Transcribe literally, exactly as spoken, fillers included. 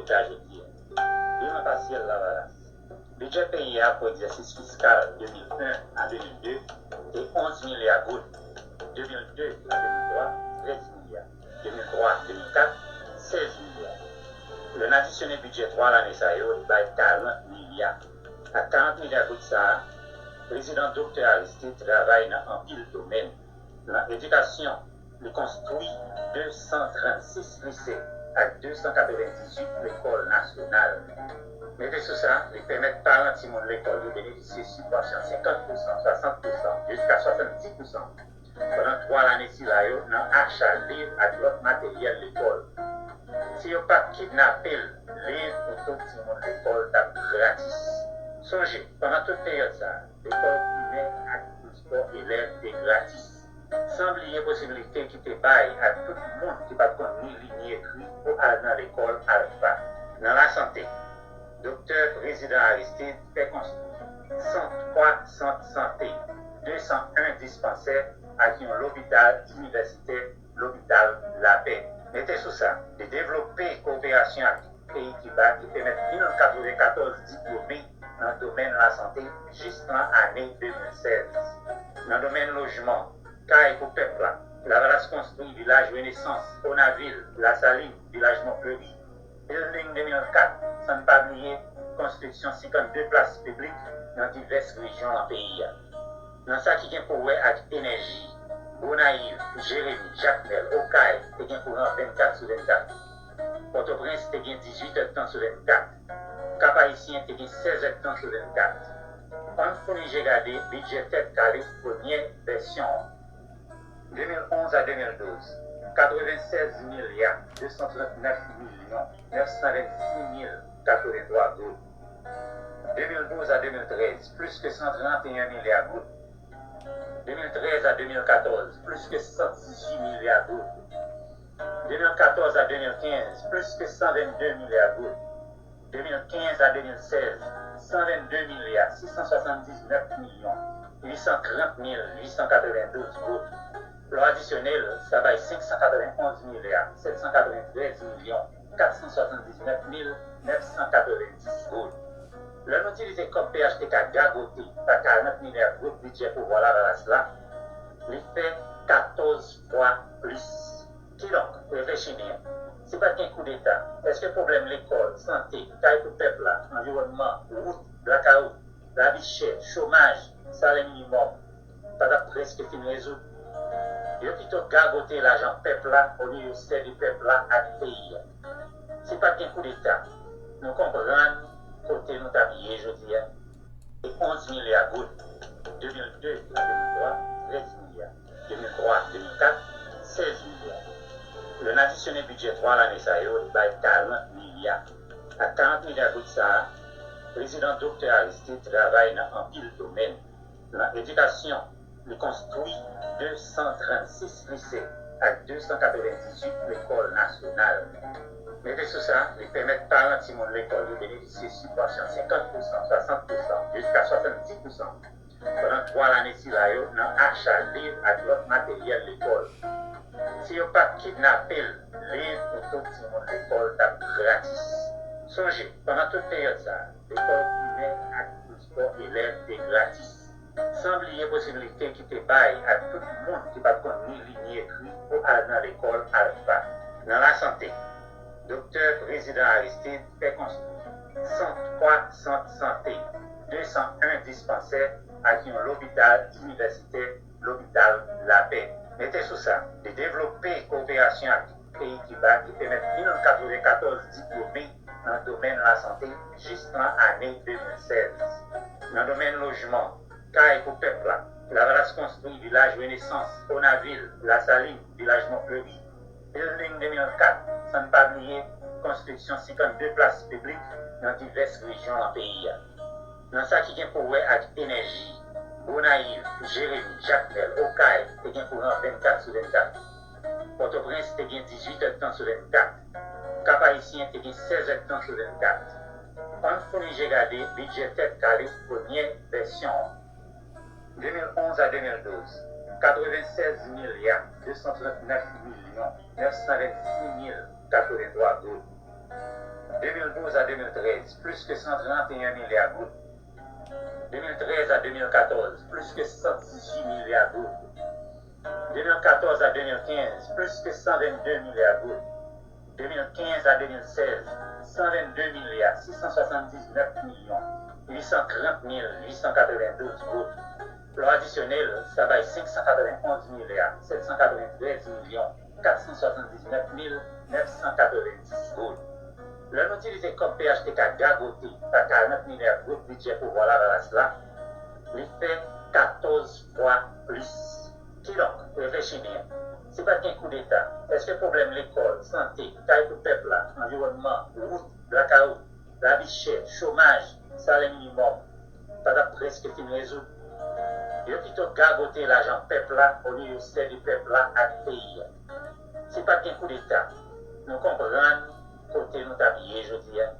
Leta jodi a. Bilan pasyèl Lavalas. Bidjè peyi a pou egzèsis fiskal de mil en a de mil de te onz milya goud, de mil de a de mil twa, trèz milya, de mil twa a de mil kat, sèz milya. Lè n adisyone bidjè twa lane sa yo, li bay karant milya. Ak karant milya goud sa a, prezidan Doktè Aristide travay nan anpil domèn. Nan edikasyon, li konstwi de san trannsis lise ak de san katrevendizuit lekòl nasyonal. Mete sou sa, li pèmèt paran timoun lekòl yo benefisye sibvansyon senkant pousan, swasant pousan, jiska swasanndis pousan pandan twa lane sila yo nan acha liv ak lòt materyèl lekòl. Si yo pa t kidnape l, liv pou tout timoun lekòl t ap gratis. Sonje, pandan tout peryòd sa a, lekòl primè ak transpò elèv te gratis. San bliye posibilite ki te bay ak tout moun ki pa t konn ni li ni ekri pou al nan lekòl alfa. Nan lasante, Doktè Prezidan Aristide fè konstwi san twa sant sante, de san en dispansè ak yon lopital inivèsitè, Lopital Lapè. Mete sou sa, li devlope kowoperasyon ak peyi Kiba ki pèmèt mil katrevenkatòz diplome nan domèn lasante jis nan ane de mil sèz. Nan domèn lojman, kay pou pèp la, Lavalas konstwi Vilaj Renesans, Onavil, Lasalin, Vilaj Mont Fleuri, Bilding de mil kat, san n pa bliye konstriksyon senkannde plas piblik nan divès rejyon nan peyi a. Nan sa ki gen pou wè ak enèji, Gonayiv, Jeremi, Jakmèl, Okay te gen kouran vennkat sou vennkat. Pòtoprens te gen dizuit èdtan sou vennkat. Kap Ayisyen te gen sèz èdtan sou vennkat. Ann founi je gade bidjè Tèt Kale premyè vèsyon an. De mil onz a de mil douz, katrevensèz milya de san trannèf milyon nèf san vennsis mil katreventwa goud. De mil douz a de mil trèz, plis ke san tranteyen milya goud. De mil trèz a de mil katòz, plis ke san dizuit milya goud. De mil katòz a de mil kenz, plis ke san vennde milya goud. De mil kenz a de mil sèz, san vennde milya sis san swasanndiznèf milyon uit san trant mil uit san katrevendouz goud. Lè w adisyone l, sa bay senk san katrevenonz milya sèt san katreventrèz milyon kat san swasanndiznèf mil nèf san katrevendis goud. Lè n itilize kòb P H T K gagote pa karant milya goud bidjè pouvwa Lavalas la, li fè katòz fwa plis. Kidonk, reflechi byen. Si pa t gen koudeta, èske pwoblèm lekòl, sante, kay pou pèp la, anviwònman, wout, blakawout, lavi chè, chomaj, salè minimòm pa t ap prèske fin rezoud? Yo pito gagote lajan pèp la olye yo sèvi pèp la ak peyi a. Si pa t gen koudeta, nou konprann kote nou t ap ye jodi a. Se onz milya goud. De mil de a de mil twa, trèz milya. De mil twa a de mil kat, sèz milya. Lè n adisyone bidjè twa lane sa yo, li bay karant milya. Ak karant milya goud sa a, prezidan Doktè Aristide travay nan anpil domèn. Nan edikasyon, li konstwi de san trannsis lise ak de san katrevendizuit lekòl nasyonal. Mete sou sa, li pèmèt paran timoun lekòl yo benefisye sibvansyon senkant pousan, swasant pousan, jiska swasanndiz pousan pandan twa lane sila yo nan acha liv ak lòt materyèl lekòl. Si yo pa t kidnape l, liv pou tout timoun lekòl t ap gratis. Sonje, pandan tout peryòd sa a, lekòl primè ak transpò elèv te gratis. San bliye posibilite ki te bay ak tout moun ki pa t konn ni li ni ekri pou al nan lekòl alfa. Nan lasante, Doktè Prezidan Aristide fè konstwi san twa sant sante, de san en dispansè ak yon lopital inivèsitè, Lopital Lapè. Mete sou sa, li devlope kowoperasyon ak peyi Kiba ki pèmèt mil katrevenkatòz diplome nan domèn lasante jis nan ane de mil sèz. Nan domèn lojman, kay pou pèp la, Lavalas konstwi Vilaj Renesans, Onavil, Lasalin, Vilaj Mont Fleuri, Bilding de mil kat, san n pa bliye konstriksyon senkannde plas piblik nan divès rejyon nan peyi a. Nan sa ki gen pou wè ak enèji, Gonayiv, Jeremi, Jakmèl, Okay te gen kouran vennkat sou vennkat. Pòtoprens te gen dizuit èdtan sou vennkat. Kap Ayisyen te gen sèz èdtan sou vennkat. Ann founi je gade bidjè Tèt Kale premyè vèsyon an. De mil onz a de mil douz, katrevensèz milya de san trannèf milyon nèf san vennsis mil katreventwa goud. De mil douz a de mil trèz, plis ke san trant e en milya goud. De mil trèz a de mil katòz, plis ke san dizuit milya goud. De mil katòz a de mil kenz, plis ke san vennde milya goud. De mil kenz a de mil sèz, san vennde milya sis san swasanndiznèf milyon uit san trant mil uit san katrevendouz goud. Lè w adisyone l, sa bay senk san katrevenonz milya sèt san katreventrèz milyon kat san swasanndiznèf mil nèf san katrevenndis goud. Lè n itilize kòb P H T K gagote pa karant milya goud bidjè pouvwa Lavalas la, li fè katòz fwa plis. Kidonk, reflechi byen. Si pa t gen koudeta, èske pwoblèm lekòl, sante, kay pou pèp la, anviwònman, wout, blakawout, lavi chè, chomaj, salè minimòm pa t ap prèske fin rezoud? Yo pito gagote lajan pèp la olye yo sèvi pèp la ak peyi a. Si pa t gen koudeta, nou konprann kote nou t ap ye jodi a.